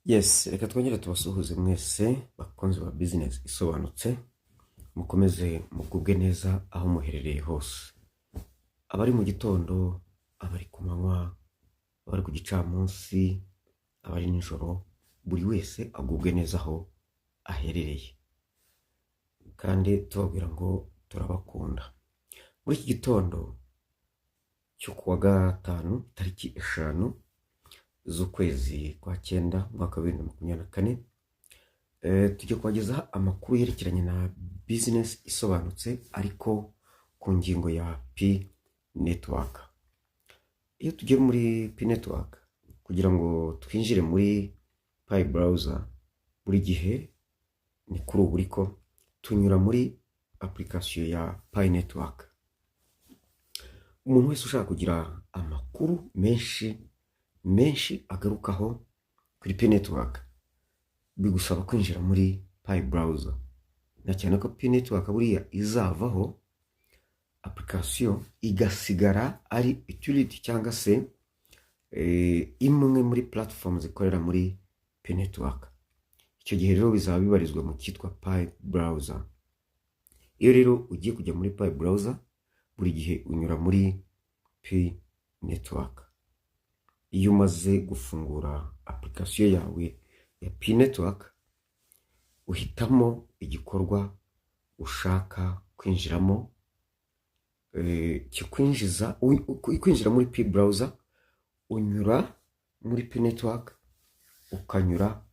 Yes, reka twongere tubasuhuze mwese bakunzi ba Business Isobanutse, mukomeze mugubwe neza aho muherereye hose. Abari mu gitondo, abari ku manywa, abari ku gicamunsi, abari nijoro, buri wese agubwe neza aho aherereye. Kandi tubabwira ngo turabakunda. Muri iki gitondo cyo kuwa gatanu, tariki 5 z'ukwezi kwa cyenda, umwaka wa 2024, tujya kubagezaho amakuru yerekeranye na Business Isobanutse, ariko ku ngingo ya Pi Network. Iyo tugiye muri Pi Network, kugira ngo twinjire muri Pi Browser, buri gihe ni kuri ubu, ariko tunyura muri application ya Pi Network. Umuntu wese ushaka kugira amakuru menshi menshi agarukaho kuri Pi Network, bigusaba kwinjira muri Pi Browser, na cyane ko Pi Network buriya izavaho, application igasigara ari utility cyangwa se imwe muri platform zikorera muri Pi Network. Icyo gihe rero bizaba bibarizwa mu cyitwa Pi Browser. Iyo rero ugiye kujya muri Pi Browser, buri gihe unyura muri Pi Network. Iyo umaze gufungura application yawe ya Pi Network, uhitamo igikorwa ushaka kwinjiramo kikwinjiza kwinjira muri Pi Browser. Unyura muri Pi Network, ukanyura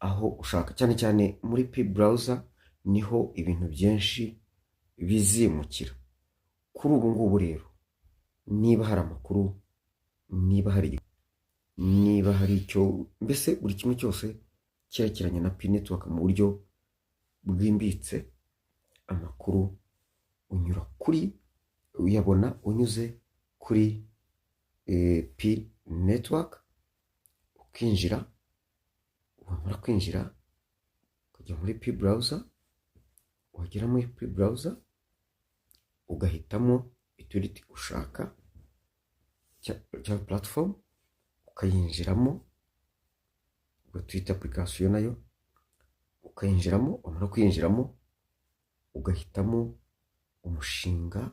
aho ushaka. Cyane cyane muri Pi Browser niho ibintu byinshi bizimukira. Kuri ubu ngubu rero, niba hari amakuru, niba hari icyo, mbese buri kimwe cyose cyerekeranye na Pi Network mu buryo bwimbitse, amakuru unyura kuri, uyabona unyuze kuri Pi Network, ukinjira. Wamara kwinjira, ukajya muri Pi Browser. Wagera muri Pi Browser, ugahitamo utility ushaka cyangwa platform, ukayinjiramo, ubwo twita application nayo, ukayinjiramo. Wamara kwinjiramo, ugahitamo umushinga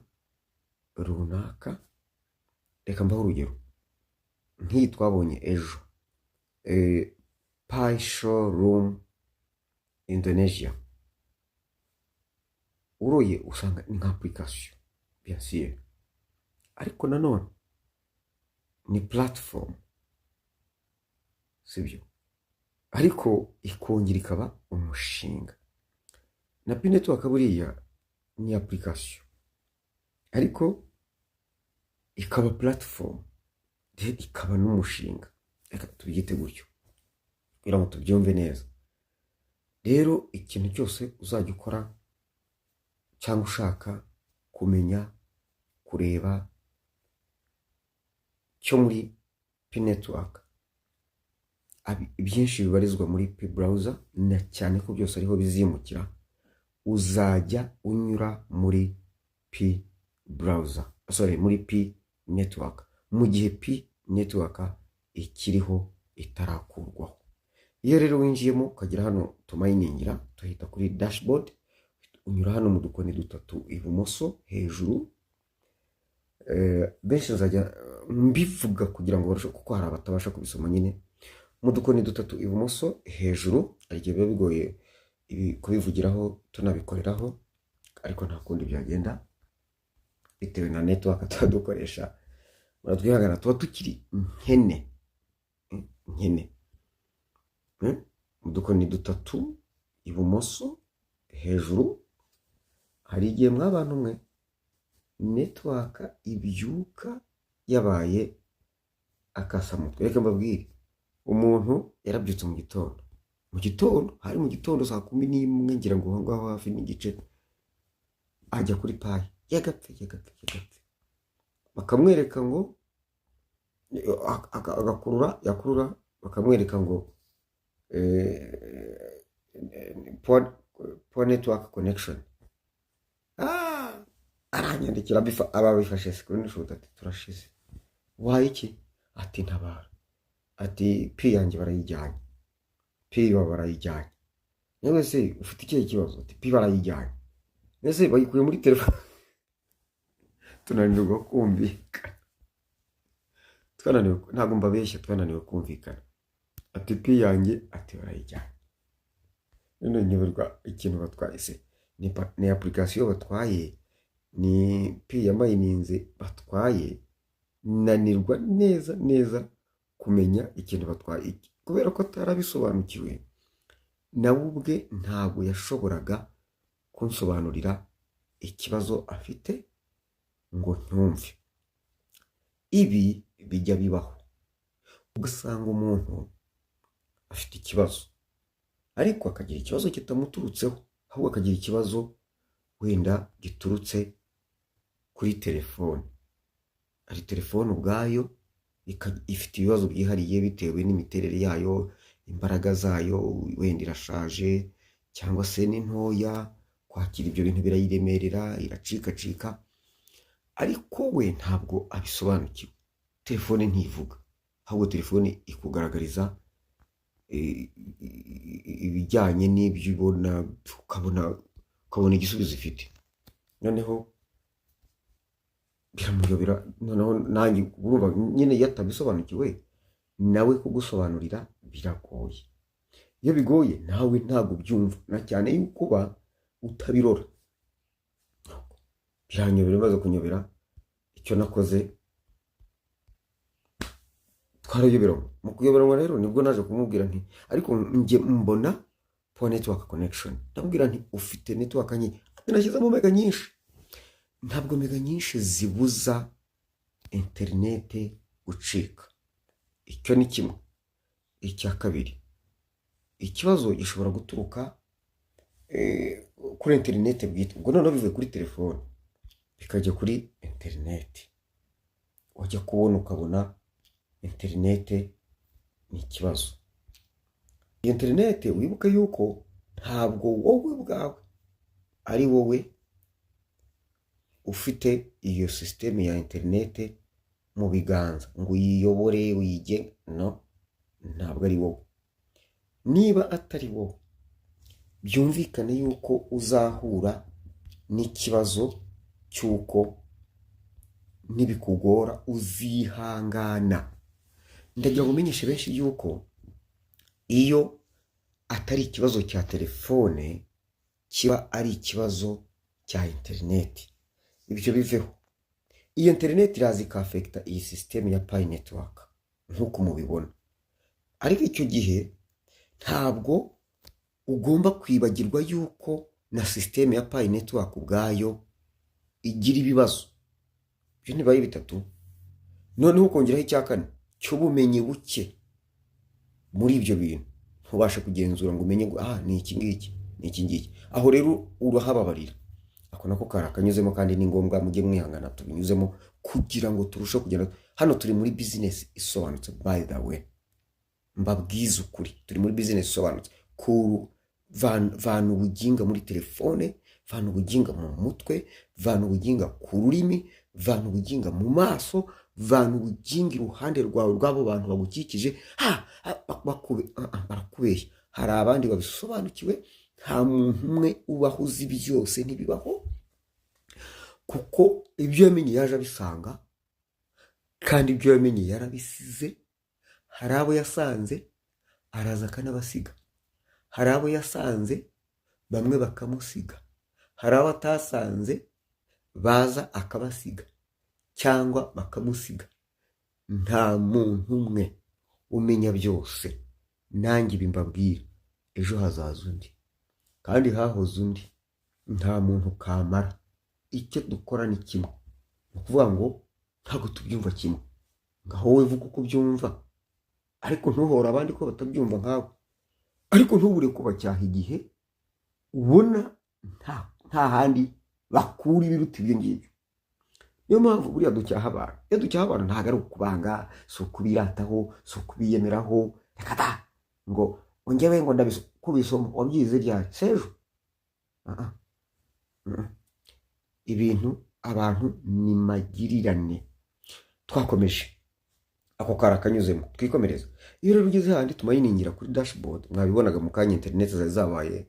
runaka. Reka mbahe urugero nk'iyi twabonye ejo, Pi Showroom Indonesia. Uroye usanga ni nka application, bien sûr, ariko nanone ni platform, sibyo? Ariko ikongera ikaba umushinga. Na Pi Network buriya ni application, ariko ikaba platform, then ikaba n'umushinga. Reka tubyite gutyo kugira ngo tubyumve neza. Rero ikintu cyose uzajya ukora cyangwa ushaka kumenya, kureba cyo muri Pi Network, byinshi bibarizwa muri Pi Browser, na cyane ko byose ariho bizimukira, uzajya unyura muri Pi Browser, sorry, muri Pi Network, mu gihe Pi Network ikiriho, itarakurwaho. Iyo rero winjiyemo, ukagera hano tumayiningira, tuhita kuri dashboard. Unyura hano mu dukoni dutatu ibumoso hejuru. Benshi nzajya mbivuga kugira ngo barushe, kuko hari abatabasha kubisoma nyine. Mu dukoni dutatu ibumoso hejuru, hari igihe biba bigoye ibi kubivugiraho tunabikoreraho, ariko nta kundi byagenda bitewe na network tuba dukoresha. Muratwihangana, tuba tukiri nkene nkene. Mu dukoni dutatu ibumoso hejuru, hari igihe mw'abantu mwe network ibyuka yabaye akasamutwe. Reka mbabwire, umuntu yarabyutse mu gitondo, mu gitondo, hari mu gitondo saa 11 ngira ngo, aho ngaho hafi n'igice, ajya kuri Pi, yagapfe yagapfe yagapfe, bakamwereka ngo agakurura, yakurura bakamwereka ngo poor network connection. Aranyandikira, aba bifashe screenshot, ati: "Turashize, waye iki?" Ati: "Ntabara," ati: "Pi yanjye barayijyanye." Pi baba barayijyanye. Yewe se, ufite ikihe kibazo? Ati Pi barayijyanye. Ese bayikuye muri telefone? Tunanirwa kumvikana, twananiwe, ntabwo mbabeshya, twananiwe kumvikana. Ati Pi yanjye, ati barayijyanye. None nyoberwa ikintu batwaye. Se ni application batwaye, ni Pi ya mayininze batwaye? Nanirwa neza neza kumenya ikintu batwaye. Kubera ko atarabisobanukiwe, nawe ubwe ntabwo yashoboraga kunsobanurira ikibazo afite ngo ncyumve. Ibi bijya bibaho, ugasanga umuntu afite ikibazo, ariko akagira ikibazo kitamuturutseho, ahubwo akagira ikibazo wenda giturutse kuri telefone. Hari telefone ubwayo ifite ibibazo byihariye bitewe n'imiterere yayo, imbaraga zayo, wenda irashaje cyangwa se ni ntoya, kwakira ibyo bintu birayiremerera, iracikacika. Ariko we ntabwo abisobanukiwe. Telefone ntivuga, ahubwo telefone ikugaragariza ibijyanye n'ibyo ubona, ukabona igisubizo ifite. Noneho biramuyobera. Noneho nanjye urumva nyine, iyo atabisobanukiwe, nawe kugusobanurira biragoye. Iyo bigoye, nawe ntabwo ubyumva, na cyane yuko uba utabirora. Biranyobera. Bimaze kunyobera, icyo nakoze, twarayoberanywe. Mu kuyoberanwa rero nibwo naje kumubwira nti ariko njye mbona poor network connection. Ndamubwira nti ufite network nke. Ati nashyizemo mega nyinshi. Ntabwo mega nyinshi zibuza interinete gucika. Icyo ni kimwe. Icya kabiri, ikibazo gishobora guturuka kuri interinete bwite. Ubwo noneho bivuye kuri telefone bikajya kuri interinete, wajya kubona ukabona interinete ni ikibazo. Iyo interinete, wibuke yuko ntabwo wowe ubwawe ari wowe ufite iyo sisiteme ya interinete mu biganza ngo uyiyobore, uyige. No, ntabwo ari wowe. Niba atari wowe, byumvikane yuko uzahura n'ikibazo cy'uko nibikugora uzihangana. Ndagira ngo umenyeshe benshi yuko iyo atari ikibazo cya telefone, kiba ari ikibazo cya interineti. Ibyo biveho. Iyo interineti iraza ikafekita iyi sisiteme ya Pi Network nk'uko mubibona. Ariko icyo gihe ntabwo ugomba kwibagirwa yuko na sisiteme ya Pi Network ubwayo igira ibibazo. Ibyo ntibaye bitatu, noneho ukongeraho icya kane cy'ubumenyi buke muri ibyo bintu, ntubashe kugenzura ngo umenye ngo ah, ni iki ngiki, ni iki ngiki. Aho rero urahababarira. Ako nako kari akanyuzemo, kandi ni ngombwa, mujye mwihangana tubinyuzemo kugira ngo turusheho kugenda. Hano turi muri bizinesi isobanutse. By the way, mbabwize ukuri, turi muri bizinesi isobanutse. Vana ubuginga muri telefone, vana ubuginga mu mutwe, vana ubuginga ku rurimi, vana ubuginga mu maso, vana ubuginga iruhande rwawe rw'abo bantu bagukikije. Ha, ha, barakubeshya. Hari abandi babisobanukiwe. Nta muntu umwe ubaho uzi byose, ntibibaho, kuko ibyo yamenye yaje abisanga, kandi ibyo yamenye yarabisize. Hari abo yasanze, araza akanabasiga. Hari abo yasanze, bamwe bakamusiga. Hari abo atasanze, baza akabasiga cyangwa bakamusiga. Nta muntu umwe umenya byose. Nanjye ibi mbabwira, ejo hazaza undi, kandi hahoze undi. Nta muntu kamara. Icyo dukora ni kimwe, ni ukuvuga ngo ntabwo tubyumva kimwe. Ngaho wowe vuga uko ubyumva, ariko ntuhore abandi ko batabyumva nkawe, ariko ntubure kubacyaha igihe ubona nta handi bakura ibiruta ibyo ngibyo. Niyo mpamvu buriya ducyaha abantu. Iyo ducyaha abantu, ntabwo ari ukubanga, si ukubirataho, si ukubiyemeraho. Reka da, ngo njyewe ngo kubisoma wabyize ryari? Sejo? Ah, ah. Ibintu abantu ni magirirane. Twakomeje. Ako kari akanyuzemo, twikomereza. Iyo rero ugeze handi tuminingira kuri dashboard, mwabibonaga mu kanya, interineti zari zabaye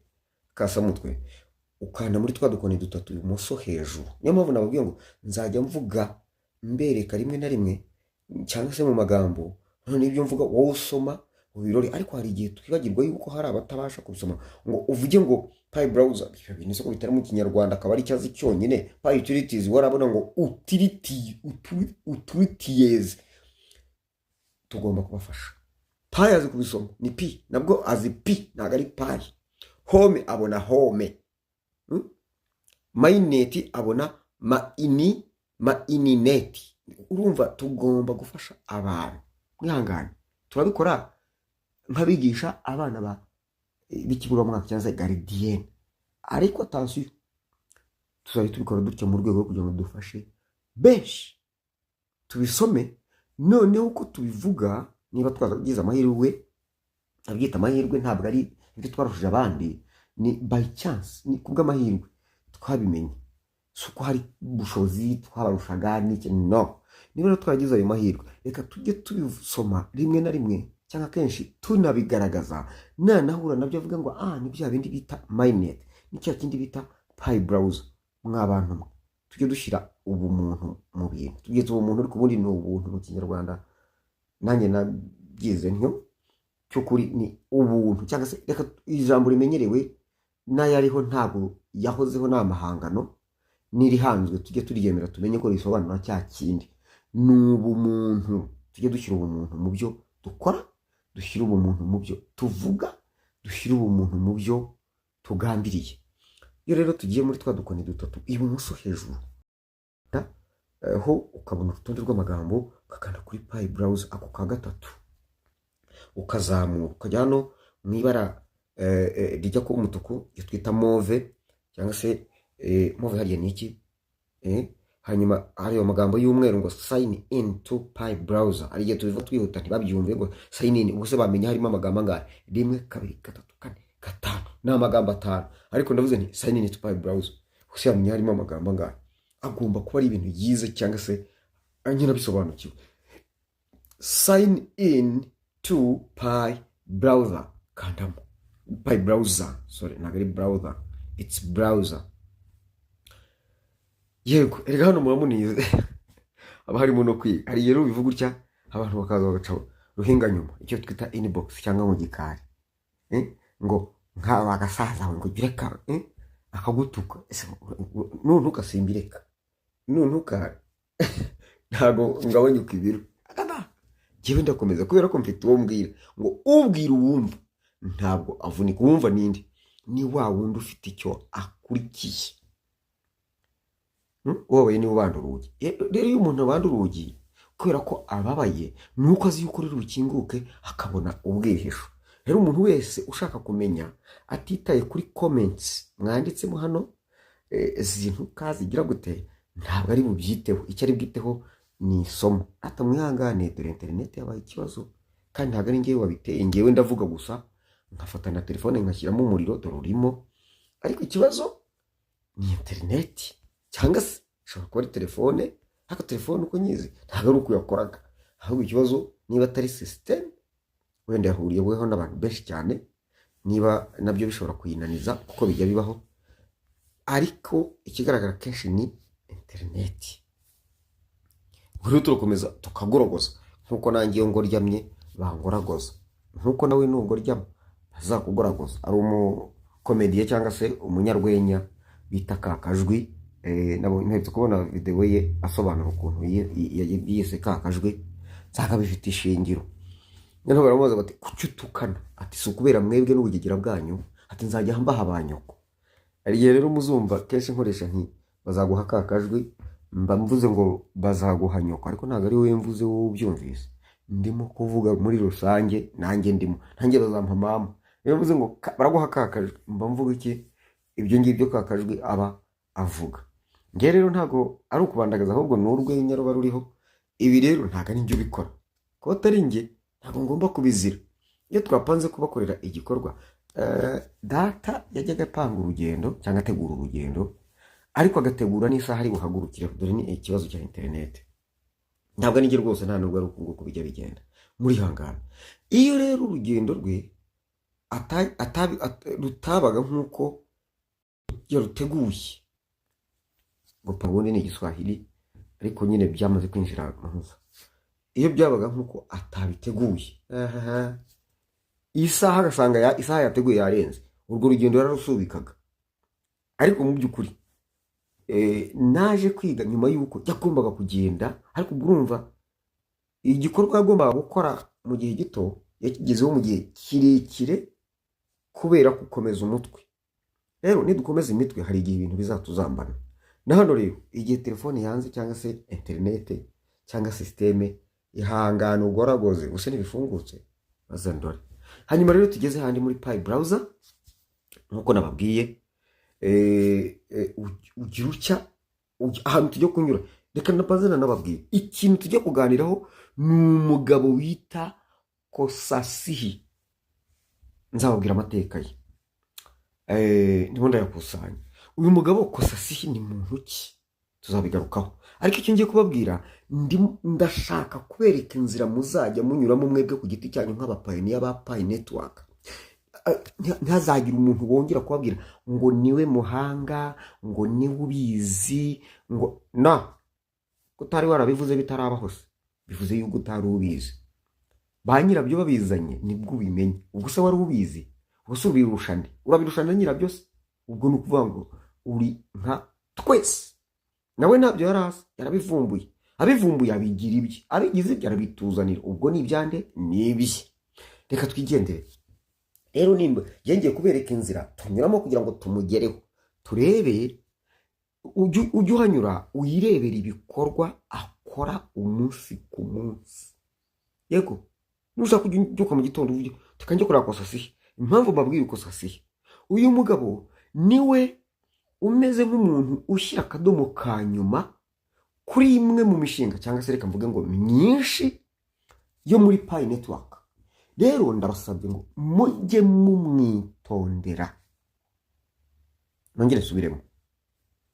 kasamutwe. Ukanda muri twa dukoni dutatu ibumoso hejuru. Niyo mpamvu nababwiye ngo nzajya mvuga mbereka rimwe na rimwe cyangwa se mu magambo, none ibyo mvuga wowe usoma ubirore. Ariko hari igihe twibagirwa yuko hari abatabasha kubisoma, ngo uvuge ngo Pi Browser, ibyo bintu se ko bitari mu Kinyarwanda, akaba ari icyazi cyonyine. Pi Utilities, warabona ngo utility, utilities. Tugomba kubafasha. Pi azi kubisoma, ni Pi, nabwo azi Pi, ntabwo ari Pi. Home abona home. Mainnet abona maini, mainnet. Urumva tugomba gufasha abantu. Mwihangane, turabikora nk'abigisha abana ba b'ikiburamwaka cyangwa se gardienne, ariko attention, tuzajya tubikora dutya mu rwego rwo kugira ngo dufashe benshi. Tubisome noneho uko tubivuga. Niba twaragize amahirwe, abyita amahirwe, ntabwo ari ibyo twarushije abandi, ni by chance, ni kubw'amahirwe twabimenye, si uko hari ubushobozi twabarushaga n'iki. No niba rero twaragize ayo mahirwe, reka tujye tubisoma rimwe na rimwe cyangwa kenshi tunabigaragaza. Nanahura nabyo avuga ngo ah, ni bya bindi bita mainnet, ni cya kindi bita Pi Browser. Mwa bantu mwe, tujye dushyira ubumuntu mu bintu. Tubyita ubumuntu, ariko ubundi ni ubuntu mu Kinyarwanda. Nanjye nabyize ntyo, cy'ukuri ni ubuntu, cyangwa se reka ijambo rimenyerewe n'ayariho, ntabwo yahozeho, ni amahangano n'irihanzwe, tujye turyemera, tumenye ko risobanura cya kindi, ni ubumuntu. Tujye dushyira ubumuntu mu byo dukora, dushyire ubumuntu mu byo tuvuga, dushyire ubumuntu mu byo tugambiriye. Iyo rero tugiye muri twa dukoni dutatu ibumoso hejuru ho, ukabona urutonde rw'amagambo, ugakanda kuri Pi Browser, ako ka gatatu, ukazamura ukajya hano mu ibara rijya kuba umutuku, iyo twita mauve, cyangwa se mauve hariya ni iki? Hanyuma hari ayo magambo y'umweru ngo "Sign in to Pi Browser". Hari igihe tubivuga twihuta ntibabyumve, ngo sign in. Ubwo se bamenya harimo amagambo angahe? Rimwe, kabiri, gatatu, kane, gatanu, ni amagambo atanu. Ariko ndavuze nti "Sign in to Pi Browser", ubwo se yamenya harimo amagambo angahe? Agomba kuba ari ibintu yize cyangwa se nyine abisobanukiwe. "Sign in to Pi Browser", kandamo. Pi Browser, sorry, ntabwo ari browser, it's browser. Yego, erega hano muba munize, haba harimo no kwiga. Hari igihe rero ubivuga utya, abantu bakaza bagaca ruhinga nyuma, icyo twita inbox cyangwa mu gikari, ngo nk'aba agasaza ngo ugire ka akagutuka. Ese nuntuka simbireka, nuntuka ntabwo ngabanyuka ibiro. Akaba njyewe ndakomeza kubera ko mfite uwo mbwira, ngo ubwira uwumva ntabwo avunika. Uwumva ninde? Ni wa wundi ufite icyo akurikiye. Ubabaye niwe ubanda urugi. Rero iyo umuntu abanda urugi kubera ko ababaye, ni uko azi yuko ruri bukinguke akabona ubwihisho. Rero umuntu wese ushaka kumenya, atitaye kuri comments mwanditsemo hano, zintuka zigira gute, ntabwo ari bubyiteho. Icyo ari bwiteho ni isomo. Ata mwihangane, dore interineti yabaye ikibazo, kandi ntabwo ari ngewe wabiteye. Ngewe ndavuga gusa, nkafata na telefone nkashyiramo umuriro, dore urimo, ariko ikibazo ni interineti, cyangwa se ishobora kuba ari telefone. Ariko telefone uko nyizi ntabwo ari uko yakoraga, ahubwo ikibazo niba atari sisiteme, wenda yahuriyeho n'abantu benshi cyane, niba nabyo bishobora kuyinaniza, kuko bijya bibaho. Ariko ikigaragara kenshi ni interineti. Ubwo rero turakomeza tukagorogoza, nk'uko nanjye iyo ngoryamye bangoragoza, nk'uko nawe nugoryama bazakugoragoza. Ari umukomediye cyangwa se umunyarwenya bita Kakajwi, nabonye mperutse kubona videwo ye asobanura ukuntu yise Kakajwi, nsanga bifite ishingiro. Noneho baramubaza bati: "Kuki utukana?" Ati: "Si ukubera mwebwe n'ubugegera bwanyu." Ati: "Nzajya mbaha ba nyoko." Hari igihe rero muzumva kenshi nkoresha nti "bazaguha kakajwi", mba mvuze ngo bazaguha nyoko, ariko ntabwo ari wowe mvuze, wowe ubyumvise. Ndimo kuvuga muri rusange, nanjye ndimo, nanjye bazampa mama. Iyo mvuze ngo baraguha kakajwi, mba mvuga iki? Ibyo ngibyo Kakajwi aba avuga. Njye rero ntabwo ari ukubandagaza, ahubwo ni urwenya ruba ruriho. Ibi rero ntabwo ari njye ubikora. Kuba atari njye, ntabwo ngomba kubizira. Iyo twapanze kubakorera igikorwa, data yajyaga apanga urugendo cyangwa ategura urugendo, ariko agategura n'isaha ari buhagurukire. Dore ni ikibazo cya interineti. Ntabwo ari njye rwose, nta nubwo ari uku nguku bijya bigenda. Murihangana. Iyo rero urugendo rwe rutabaga nk'uko yaruteguye, ngo ubundi ni Igiswahili, ariko nyine byamaze kwinjira mu nzu. Iyo byabaga nk'uko atabiteguye, ahaha, isaha agasanga isaha yateguye yarenze, urwo rugendo yararusubikaga. Ariko mu by'ukuri naje kwiga nyuma y'uko yagombaga kugenda, ariko ubwo urumva igikorwa yagombaga gukora mu gihe gito yakigezeho mu gihe kirekire kubera gukomeza umutwe. Rero nidukomeza imitwe, hari igihe ibintu bizatuzambana. Na hano rero, igihe telefone yanze cyangwa se interinete cyangwa sisiteme, ihangane ugoragoze gusa ntibifungutse, maze ndore. Hanyuma rero tugeze handi muri Pi Browser, nk'uko nababwiye, ugira utya ahantu tujya kunyura. Reka napazina nababwiye ikintu tujya kuganiraho ni umugabo wita Kosasih. Nzababwira amateka ye. Ndimo ndayakusanya. Uyu mugabo Kosasih ni muntu ki? Tuzabigarukaho, ariko icyo ngiye kubabwira, ndashaka kubereka inzira muzajya munyuramo mwebwe ku giti cyanyu nk'abapioneer ba Pi Network. Ntihazagire umuntu wongera kubabwira ngo niwe muhanga, ngo niwe ubizi, ngo na utari warabivuze bitarabaho se bivuze yuko utari ubizi. Ba nyirabyo babizanye nibwo ubimenye. Ubwo se wari ubizi? Ubwo se ubirusha nde? Urabirusha na nyirabyo se? Ubwo ni ukuvuga ngo uri nka twese. Nawe ntabyo yari azi, yarabivumbuye. Abivumbuye abigira ibye, abigize ibye arabituzanira. Ubwo ni ibyande? Ni ibye. Reka twigendere rero. Nimba ngiye kubereka inzira tunyuramo kugira ngo tumugereho, turebe ujye uhanyura uyirebera ibikorwa akora umunsi ku munsi. Yego, nushaka ujya ubyuka mu gitondo uvuge: "Reka njye kureba Kosasih." Impamvu mbabwiye Kosasih, uyu mugabo niwe umeze nk'umuntu ushyira akadomo ka nyuma kuri imwe mu mishinga, cyangwa se reka mvuge ngo myinshi yo muri Pi Network. Rero ndabasabye ngo mujye mumwitondera. Nongere nsubiremo,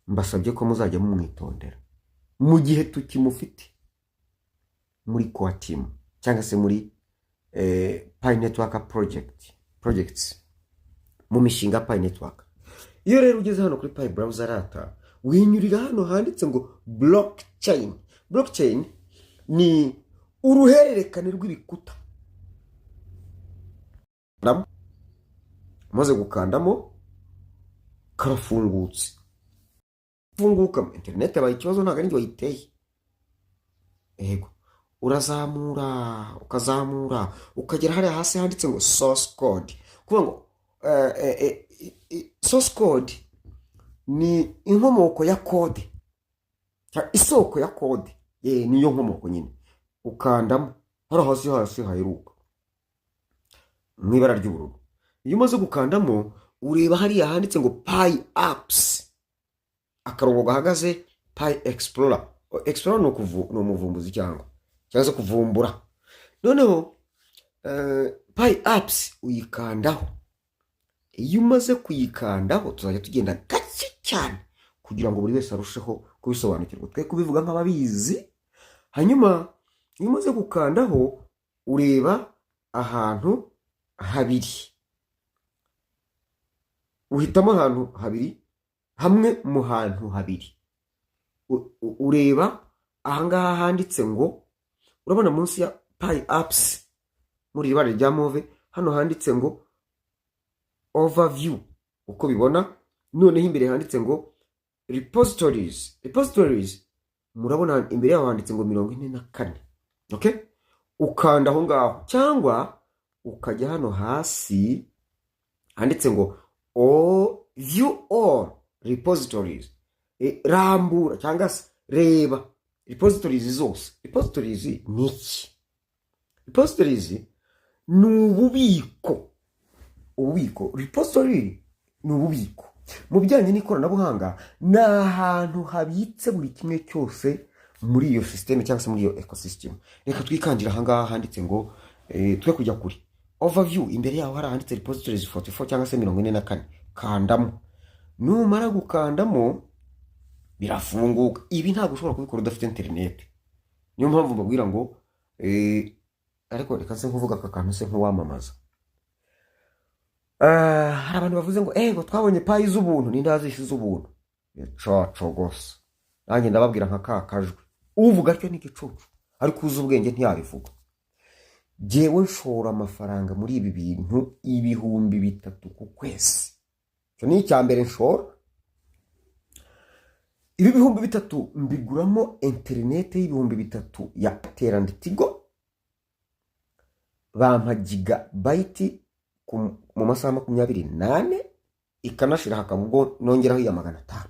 mbasabye ko muzajya mumwitondera mu gihe tukimufite muri core team cyangwa se muri Pi Network projects, mu mishinga Pi Network. Iyo rero ugeze hano kuri Pi Browser rata, winyurira hano handitse ngo blockchain. Blockchain ni uruhererekane rw'ibikuta. Umaze gukandamo karafungutse. Funguka, interineti yabaye ikibazo, ntabwo ari njye wayiteye. Yego, urazamura, ukazamura, ukagera hariya hasi handitse ngo source code. Kuvuga ngo source code ni inkomoko ya code, isoko ya code. Niyo nkomoko nyine. Ukandamo hariya hasi, hasi haheruka mu ibara ry'ubururu. Iyo umaze gukandamo, ureba hariya handitse ngo Pi Apps, akarongo gahagaze, Pi Explorer. Explorer ni umuvumbuzi cyangwa se kuvumbura. Noneho Pi Apps uyikandaho. Iyo umaze kuyikandaho, tuzajya tugenda gake cyane kugira ngo buri wese arusheho kubisobanukirwa, twe kubivuga nk'ababizi. Hanyuma iyo umaze gukandaho, ureba ahantu habiri, uhitamo ahantu habiri, hamwe mu hantu habiri. Ureba ahangaha handitse ngo, urabona munsi ya Pi Apps muri iri bara rya mauve, hano handitse ngo overview uko bibona. Noneho imbere handitse ngo repositories. Repositories, murabona imbere yaho handitse ngo 44. Okay, ukanda aho ngaho cyangwa ukajya hano hasi handitse ngo view all repositories. Rambura cyangwa se reba repositories zose. Repositories ni iki? Repositories ni ububiko. Ububiko, repository ni ububiko mu bijyanye n'ikoranabuhanga, ni ahantu habitse buri kimwe cyose muri iyo sisiteme cyangwa se muri iyo ecosystem. Reka twikandira ahangaha handitse ngo twe kujya kure, overview. Imbere yaho hari ahanditse repositories 44 cyangwa se 44. Kandamo. Numara gukandamo birafunguka. Ibi ntabwo ushobora kubikora udafite interineti. Niyo mpamvu mbabwira ngo ariko reka nse nkuvuga aka kantu se nk'uwamamaza. Hari abantu bavuze ngo ngo twabonye Pi z'ubuntu. N'indazishi z'ubuntu coco rwose. Nanjye ndababwira nka ka kajwi, uvuga atyo ni igicucu, ariko uzi ubwenge ntiyabivuga. Jyewe nshora amafaranga muri ibi bintu 3000 ku kwezi. Icyo ni icya mbere nshora. Ibi 3000 mbiguramo interineti y'3000 ya Airtel Tigo, bampa gigabyte mu masaha 24, ikanashira, hakaba ubwo nongeraho iya 500.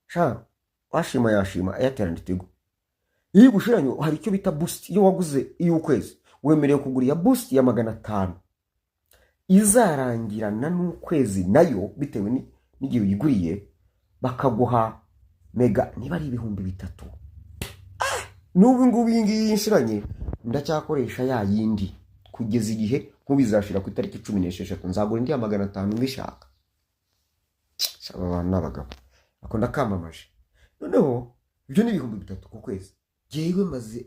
Sha, washima yashima Airtel Tigo. Iyo igushiranye hari icyo bita boost. Iyo waguze iy'ukwezi, wemerewe kugura iya boost ya 500 izarangirana n'ukwezi nayo, bitewe n'igihe uyiguriye, bakaguha mega niba ari 3000. N'ubu ngubu iyi ngiyi yinshiranye ndacyakoresha ya yindi kugeza igihe nk'ubizashira ku itariki 16, nzagura indi ya 500 mbishaka. Aba bantu ni abagabo, ako ndakamamaje. Noneho ibyo ni 3000 ku kwezi. Jyewe maze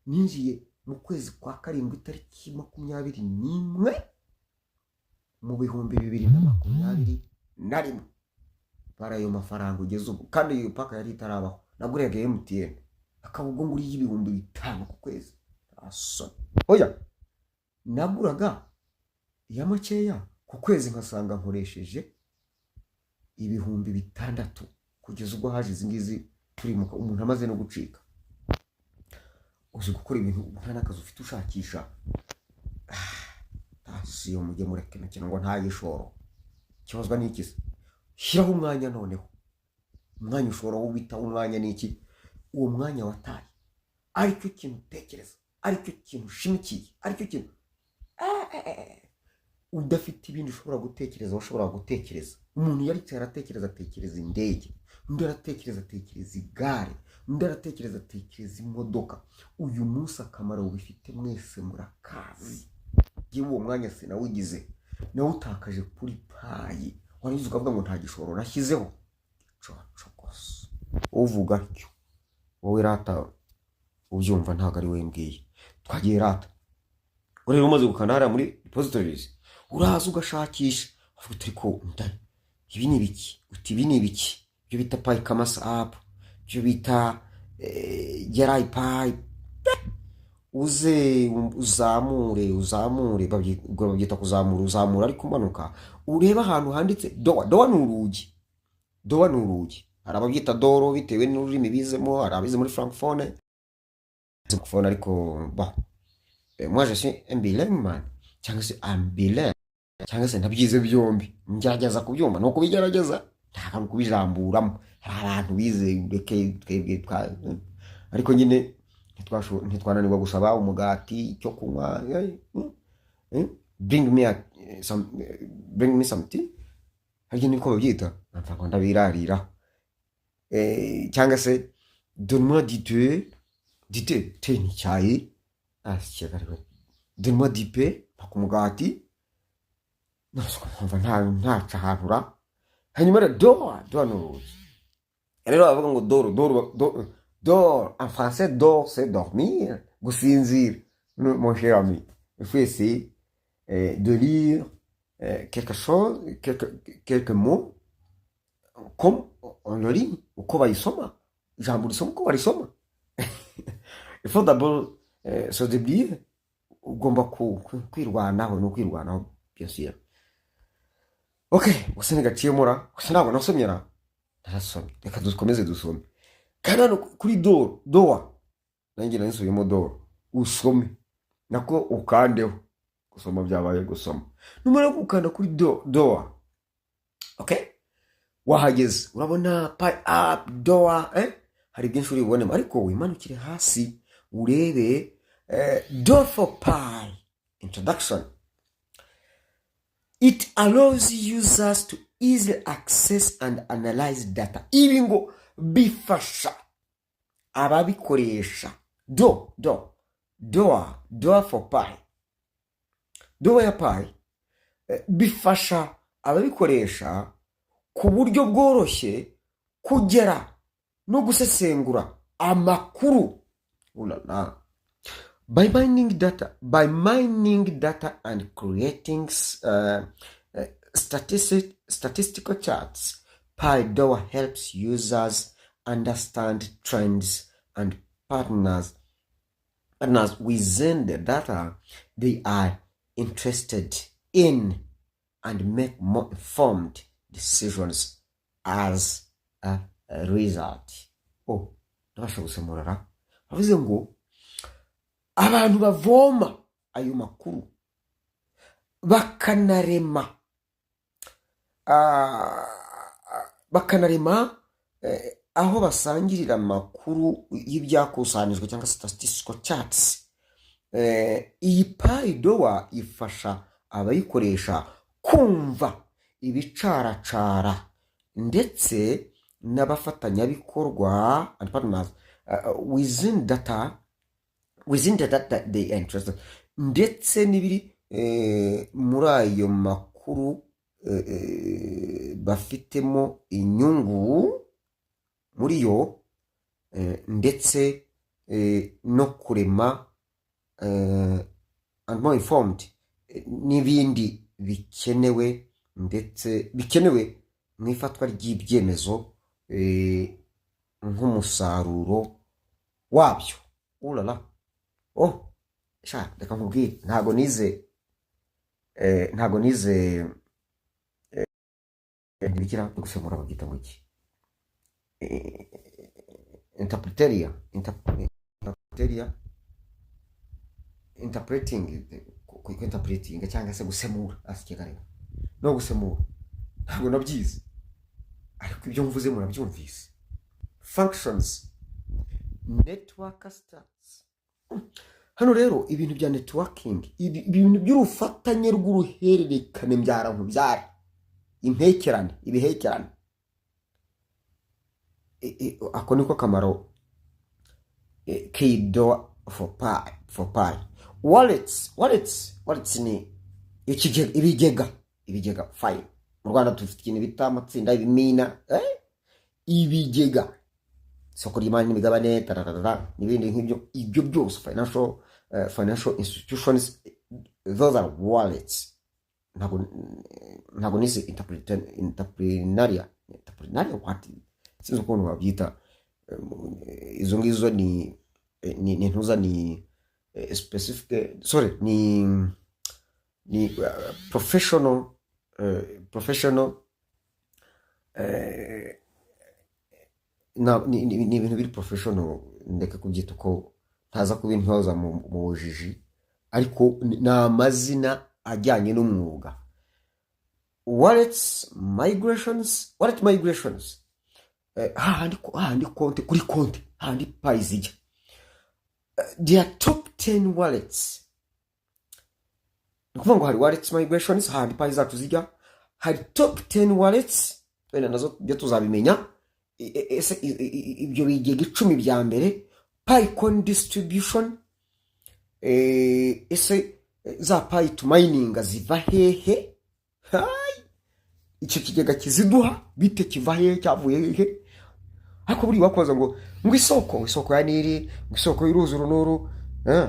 ninjiye mu kwezi kwa karindwi, itariki 21, mu 2021, bara ayo mafaranga ugeze ubu. Kandi iyo paka yari itarabaho, naguraga MTN, akaba ubwo nguriye 5000 ku kwezi. Nta soni? Oya, naguraga iya makeya ku kwezi, nkasanga nkoresheje 6000, kugeza ubwo haje izi ngizi turimuka, umuntu amaze no gucika. Uzi gukora ibintu nta n'akazi ufite, ushakisha siyo? Mujye mureka imikino ngo nta gishoro. Ikibazwa ni iki se? Shyiraho umwanya. Noneho umwanya ushobora wita umwanya ni iki? Uwo mwanya wataye aricyo kintu utekereza, aricyo kintu ushimikiye, aricyo kintu udafite ibindi ushobora gutekereza. Washobora gutekereza, umuntu yaricaye aratekereza, atekereza indege, undi aratekereza, atekereza igare, undi aratekereza, atekereza imodoka. Uyu munsi akamaro bifite mwese murakazi. Yewe, uwo mwanya sinawugize, nawutakaje kuri Pi. Warangiza ukavuga ngo nta gishoro nashyizeho. Coco gusa uvuga atyo, wowe rata ubyumva, ntabwo ari wowe mbwiye. Twagiye rata. Ureba, umaze gukanda hariya muri repositories, uraza ugashakisha, uvuga uti: "Ariko ibi ni ibiki?" Uti: "Ibi ni ibiki?" Ibyo bita Pi Commerce app, ibyo bita Gerayi Pi. Uze uzamure, uzamure, ubwo babyita kuzamura. Uzamura ariko umanuka, urebe ahantu handitse door. Door ni urugi, door ni urugi. Hari ababyita doro bitewe n'ururimi bizemo, hari abize muri francophone, francophone. Ariko bon, moi je suis un bilingue man, cyangwa se un bilingue, cyangwa se nabyize byombi, ngerageza kubyumva. Ni ukubigerageza, ntabwo ari ukubijamburamo. Hari abantu bize, ureke twebwe ariko nyine ntitwananirwa gusaba umugati, icyo kunywa. Bring me some, bring me some tea, harya niko babyita? Mpfa ngo ndabirarira. Cyangwa se "Donne-moi du thé." Du thé, thé ni icyayi. Ah, kigali. "Donne-moi du pain", mpaka umugati. Nkumva ntaca ahantu ra. Hanyuma rero door, door ni urugi. Rero bavuga ngo door, door, door, door en français, dors c'est dormir, gusinzira. Mon cher ami, il faut essayer de lire quelque chose, quelques mots comme on le lit, uko bayisoma, ijambo risoma uko barisoma. Il faut d'abord se débrouiller. Ugomba kwirwanaho, ni ukwirwanaho, bien sûr. Ok, gusa ntigaciyemo ra. Gusa ntabwo nasomye ra, narasomye. Reka dukomeze dusome. Kandi hano kuri door, door, nanjye nanisubiyemo door. Usome nako ukandeho, gusoma byabaye gusoma. Numara gukanda kuri door, ok, wahageze, urabona Pi app door, eh? Hari byinshi uri bubonemo, ariko wimanukire hasi urebe door for Pi introduction. It allows users to easily access and analyze data. Ibi ngo bifasha ababikoresha do do door, door for Pi, door ya Pi, bifasha ababikoresha ku buryo bworoshye kugera no gusesengura. amakuru. Ulala. By mining data and creating statistical charts, Pi DOA helps users understand trends and partners within the data they are interested in and make more informed decisions as a result. Oh, ndabasha gusemura ra. Bavuze ngo abantu bavoma ayo makuru bakanarema aho basangirira amakuru y'ibyakusanijwe cyangwa statistical charts. Iyi Pi DOA ifasha abayikoresha kumva ibicaracara ndetse n'abafatanyabikorwa and partners within the data they are interested, ndetse n'ibiri muri ayo makuru bafitemo inyungu muri yo, ndetse no kurema and more informed, n'ibindi bikenewe, ndetse bikenewe mu ifatwa ry'ibyemezo nk'umusaruro wabyo. Urara, oh sha, reka nkubwire, ntago nize ntibikira gusemura, babyita ngo iki? Interpreteria, interpreting, interpreting cyangwa se gusemura, asikigarira no gusemura, ntabwo nabyize, ariko ibyo mvuze murabyumvise. Functions, network stats. Hano rero ibintu bya networking, ibintu by'urufatanye rw'uruhererekane mbyara nkubyare, impekerane, ibihekerane. Ako niko kamaro k'iyi DOA for Pi. Wallets ni ikigega, ibigega. Fine, mu Rwanda dufite ikintu bita amatsinda, ibimina, ibigega, isoko ry'imari n'imigabane, tararara, n'ibindi nk'ibyo. Ibyo byose financial institutions, those are wallets. Ntabwo nize entrepreneurial what, sinzi ukuntu babyita. Izo ngizo ni ntuza, ni specific, sorry, ni professional, ni ibintu biri professional. Ndeke kubyita uko ntaza kuba intyoza mu bujiji, ariko ni amazina ajyanye n'umwuga. Wallets migrations, wallet migrations, hahandi konti kuri konti, hahandi Pi zijya. Their top 10 wallets, ni ukuvuga ngo hari wallets migrations, hahandi Pi zacu zijya, hari top 10 wallets, wenda nazo byo tuzabimenya. Ese ibyo bigega 10 bya mbere, Pi coin distribution, ese za Pi tumininga ziva hehe? Hai! Icyo kigega kiziduha bite? Kiva hehe? Cyavuye hehe? Ariko buriya wakoza ngo isoko ya Nili, ngo isoko y'uruzi uru n'uru,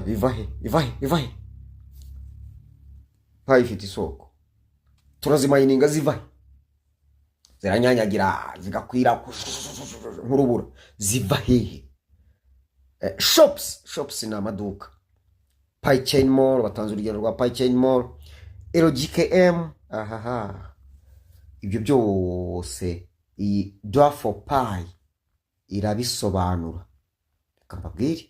iva he? Iva he? Iva he? Pi ifite isoko, turazimininga, ziva he? Ziranyanyagira, zigakwira nk'urubura, ziva hehe? Shops ni amaduka. Pi Chain Mall, batanze urugero rwa Pi Chain Mall, LGKM, ahaha. Ibyo byose iyi DOA for Pi irabisobanura. Reka mbabwire,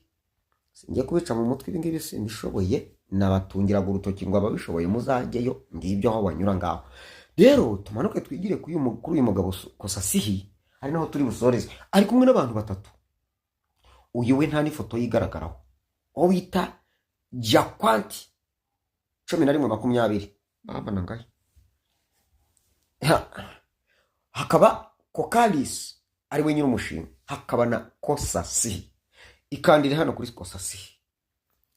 singiye kubica mu mutwe, ibi ngibi simbishoboye, nabatungiraga urutoki ngo ababishoboye muzajyeyo. Ngibyo aho banyura ngaho. Rero tumanuke twigire kuri uyu mugabo Kosasihi, ari naho turi busoreze. Ari kumwe n'abantu batatu. Uyu we nta n'ifoto ye igaragaraho, uwo bita Jakwanti 1120, babana ngahe. Hakaba Kokarisi ari we nyir'umushinga, hakaba na Kosasihi. Ikandire hano kuri Kosasihi.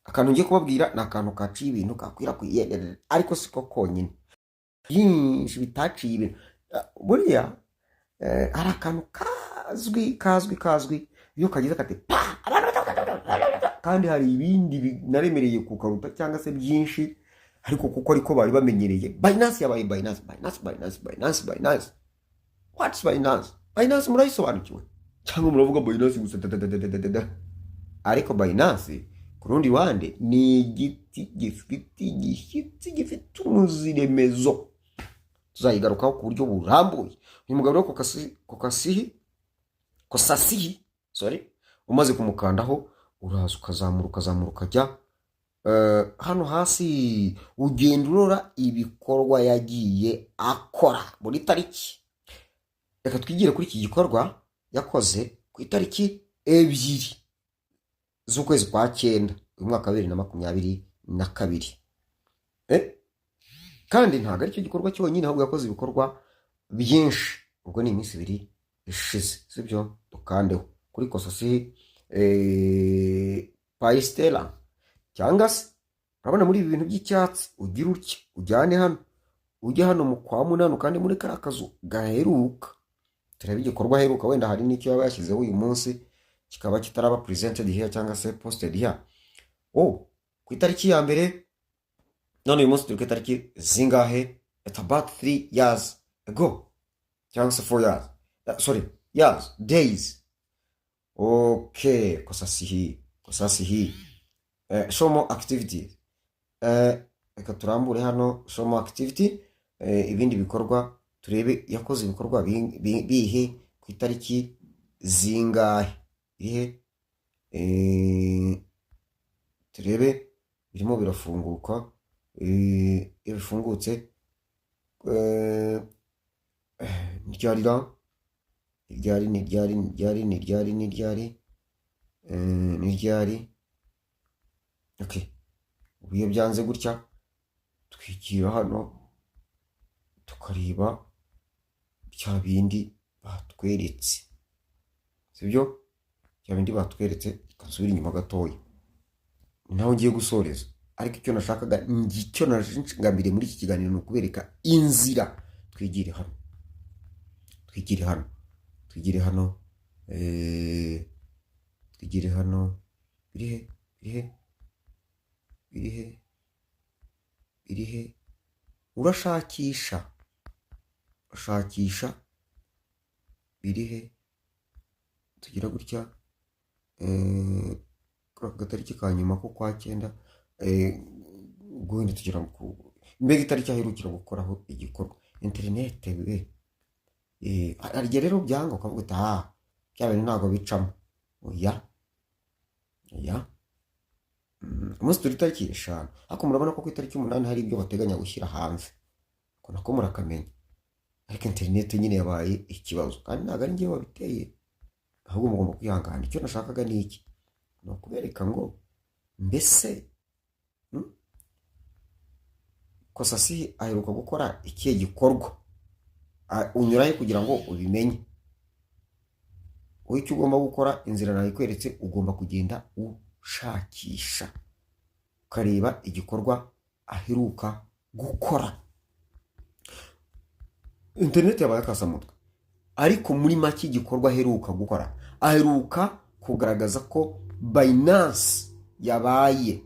Akantu ngiye kubabwira ni akantu kaciye ibintu, kakwirakwiye, ariko siko konyine, byinshi bitaciye ibintu. Buriya hari akantu kazwi kazwi kazwi. Iyo kagize kati pa, abantu kandi hari ibindi binaremereye kukaruta cyangwa se byinshi, ariko kuko ariko bari bamenyereye Binance, yabaye Binance, Binance, Binance, Binance, Binance. What's Binance? Binance murayisobanukiwe cyangwa muravuga Binance gusa da? Ariko Binance ku rundi ruhande ni igiti gifite igishyitsi, gifite umuziremezo, tuzayigarukaho ku buryo burambuye. Uyu mugabo rero Kokasihi, Kosasihi, sorry, umaze kumukandaho uraza ukazamura, ukazamura, ukajya hano hasi, ugenda urora ibikorwa yagiye akora buri tariki. Reka twigire kuri iki gikorwa yakoze ku itariki 2 z'ukwezi kwa cyenda uyu mwaka wa 2022. Kandi ntabwo aricyo gikorwa cyonyine, ahubwo yakoze ibikorwa byinshi. Ubwo ni iminsi 2 ishize, sibyo? Dukandeho kuri Kosasi Payistera, cyangwa se urabona muri ibi bintu by'icyatsi, ugira utya ujyane hano, ujye hano mu kwa munani, kandi muri kariya kazu gaheruka turebe igikorwa aheruka. Wenda hari n'icyo yaba yashyizeho uyu munsi kikaba kitaraba presented here cyangwa se posted here. Oh, ku itariki ya mbere. None uyu munsi turi ku itariki zingahe? At about 3 years ago cyangwa se 4 years, sorry, years, days. Okay, Kosasihi, Kosasihi, show more activities. Reka turambure hano show more activity, ibindi bikorwa, turebe yakoze ibikorwa bihe ku itariki zingahe, bihe. Turebe, birimo birafunguka. Iyo bifungutse, ni ryari ra? Ni ryari? Ni ryari? Ni ryari? Ni ryari? Ni ryari? Ni ryari? Okay, ubu iyo byanze gutya twigira hano tukareba bya bindi batweretse, sibyo? Bya bindi batweretse. Nsubira inyuma gatoya, ni naho ngiye gusoreza. Ariko icyo nashakaga, icyo ngambiriye muri iki kiganiro, ni ukubereka inzira. Twigire hano, twigire hano, twigire hano, twigire hano. Biri he? Biri he? Biri he? Biri he? Urashakisha, urashakisha, biri he? Tugira gutya, kuri aka gatariki ka nyuma ko kwa cyenda, ubwo wenda tugera ku mbega itariki aherukira gukoraho igikorwa. Interinete we, hari igihe rero byanga ukavuga uti: "Ah, bya bintu ntabwo bicamo." Oya, oya. Umunsi turi itariki 5, ariko murabona ko ku itariki 8 hari ibyo bateganya gushyira hanze, ko nako murakamenya. Ariko interineti nyine yabaye ikibazo, kandi ntabwo ari njyewe wabiteye, ahubwo mugomba kwihangana. Icyo nashakaga ni iki? Ni ukubereka ngo mbese, Kosasi aheruka gukora ikihe gikorwa? Unyurahe kugira ngo ubimenye? Wowe icyo ugomba gukora, inzira nayikweretse, ugomba kugenda ushakisha ukareba igikorwa aheruka gukora. Interineti yabaye akasamutwe, ariko muri make igikorwa aheruka gukora, aheruka kugaragaza ko Binance yabaye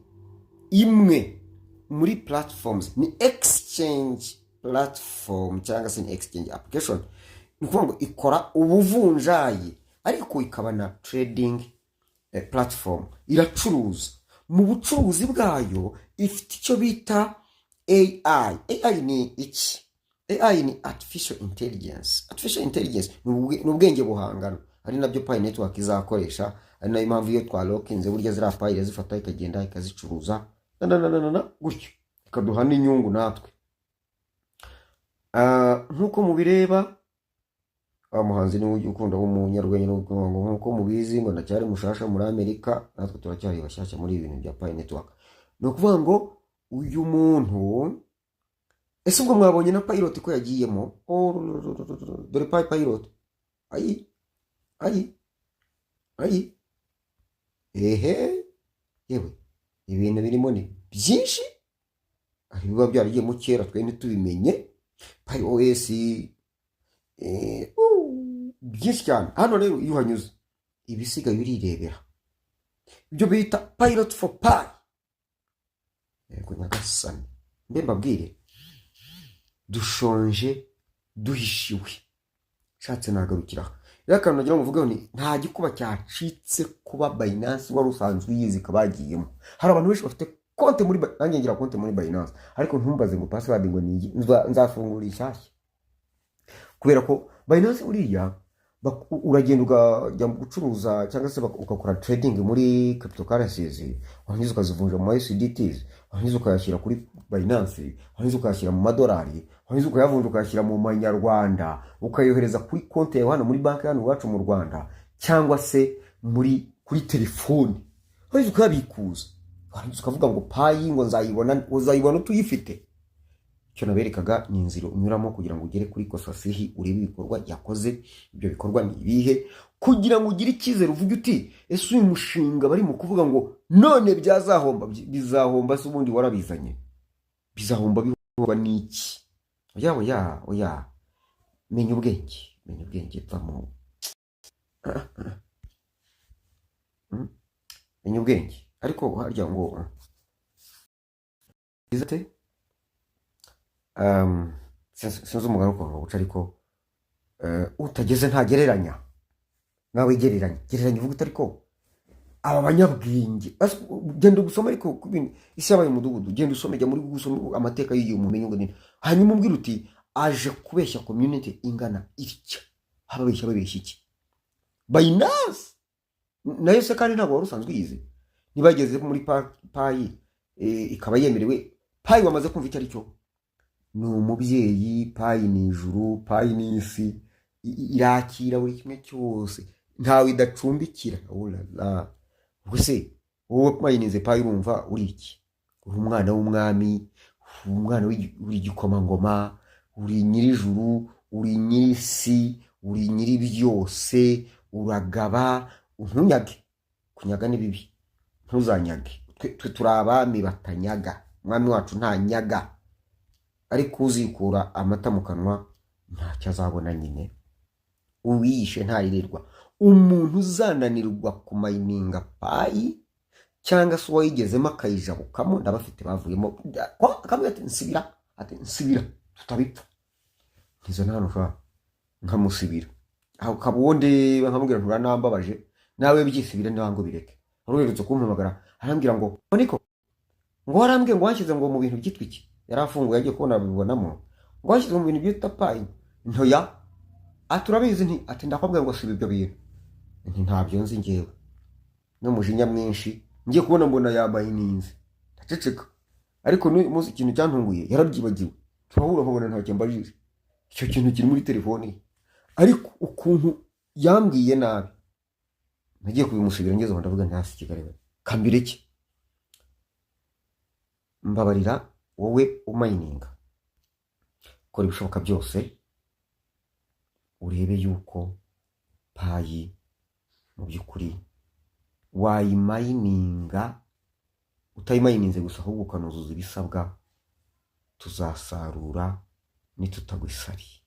imwe muri platforms, ni exchange platform cyangwa se ni exchange application. Ni ukuvuga ngo ikora ubuvunjayi, ariko ikaba na trading platform, iracuruza. Mu bucuruzi bwayo ifite icyo bita AI. AI ni iki? AI ni artificial intelligence. Artificial intelligence ni ubwenge buhangano, ari nabyo Pi Network izakoresha, ari nayo mpamvu iyo twalokinze burya ziriya Pi irazifata ikagenda ikazicuruza na gutyo, ikaduha n'inyungu natwe. Nk'uko mubireba, wa muhanzi niwe ujya ukunda w'umunyarwenya ni ukuvuga ngo nk'uko mubizi ngo ndacyari mushasha muri Amerika, natwe turacyari bashyashya muri ibi bintu bya Pi Network. Ni ukuvuga ngo uyu muntu, ese ubwo mwabonye na pilot ko yagiyemo? Oh, dore Pi pilot, ayi ayi ayi, ehe, yewe, ibintu birimo ni byinshi. Hari ibiba byaragiyemo kera twe ntitubimenye, Pi OS, byinshi cyane. Hano rero iyo uhanyuze Ibisigaye urirebera ibyo bita pilot for Pi. Yego nyagasani, mbe mbabwire, dushonje duhishiwe. Nshatse nagarukira aha. Rero akantu nagira ngo mvugeho ni nta gikuba cyacitse kuba Binance wari usanzwe uyizi ikaba yagiyemo. Hari abantu benshi bafite konti muri nanjye ngira konti muri Binance, ariko ntumbaze ngo password ngo ni iyi. Nzafungura ishyashya kubera ko Binance uriya uragenda ukajya gucuruza cyangwa se ugakora trading muri cryptocurrencies, warangiza ukazivunja mu USDTs, warangiza ukayashyira kuri Binance, warangiza ukayashyira mu madolari, warangiza ukayavunja ukayashyira mu manyarwanda, ukayohereza kuri konti yawe hano muri banki hano iwacu mu Rwanda cyangwa se muri kuri telefoni, warangiza ukayabikuza, warangiza ukavuga ngo Pi ngo nzayibona. Uzayibona utuyifite. Icyo naberekaga ni inzira unyuramo kugira ngo ugere kuri Kosasihi, urebe ibikorwa yakoze. Ibyo bikorwa ni ibihe? Kugira ngo ugire icyizere, uvuge uti: "Ese uyu mushinga bari mu kuvuga ngo none byazahomba, bizahomba se ubundi warabizanye? Bizahomba bihomba n'iki?" Oya, oya, oya, menya ubwenge, menya ubwenge, va mu menya ubwenge. Ariko harya ngo ate sinzi umugani ukuntu bawuca, ariko utageze ntagereranya. Nawe gereranya, gereranya, uvuga uti: "Ariko aba banyabwenge." Genda ugusome, ariko ku isi yabaye umudugudu. Genda usome, jya muri Google usome amateka y'igihe, umumenye ngo ni, hanyuma umbwire uti: "Aje kubeshya community ingana itya, ababeshya babeshya iki?" Binance nayo se kandi ntabwo wari usanzwe uyizi? Niba yageze muri Pi ikaba yemerewe, Pi wamaze kumva icyo ari cyo, ni umubyeyi. Pi ni ijuru, Pi ni isi, irakira buri kimwe cyose, ntawe idacumbikira. Oh la la. Ubwo se wowe mayininze Pi urumva uri iki? Uri umwana w'umwami, uri umwana uri igikomangoma, uri nyir'ijuru, uri nyir'isi, uri nyiri byose. Uragaba, ntunyage. Kunyaga ni bibi, ntuzanyage. Twe turi abami batanyaga, umwami wacu ntanyaga. Ariko uzikura amata mu kanwa ntacyo azabona nyine. Uwiyishe ntaririrwa. Umuntu uzananirwa kumayininga Pi cyangwa se uwayigezemo akayijabukamo, ndabafite bavuyemo, akavuga ati: "Nsibira," ati: "Nsibira tutabipfa." Ntizo nta ushobora nkamusibira aho ukaba uwo ndeba nkamubwira: "Nturanambabaje, nawe byisibire niba ngo bireke." Wari uherutse kumpamagara arambwira ngo: "Niko," ngo "warambwiye ngo wanshyize ngo mu bintu byitwa iki?" Yari afunguye agiye kubona abibonamo, ngo "Washyize mu bintu byitwa Pi." Ntoya ati: "Urabizi?" Nti ati: "Ndakubwira ngo siba ibyo bintu." Nti: "Ntabyo nzi ngewe." N'umujinya mwinshi ngiye kubona mbona yamayininze, ndaceceka. Ariko n'uyu munsi ikintu cyantunguye, yarabyibagiwe. Turahura nkabona ntacyo mbajije, icyo kintu kiri muri telefone ye. Ariko ukuntu yambwiye nabi, nagiye kubimusubira ngeze aho ndavuga nti: "Hasi Kigali kambireke." Mbabarira wowe umayininga, kora ibishoboka byose urebe yuko Pi mu by'ukuri wayimayininga. Utayimayininze gusa, ahubwo ukanuzuza ibisabwa, tuzasarura nitutagwa isari.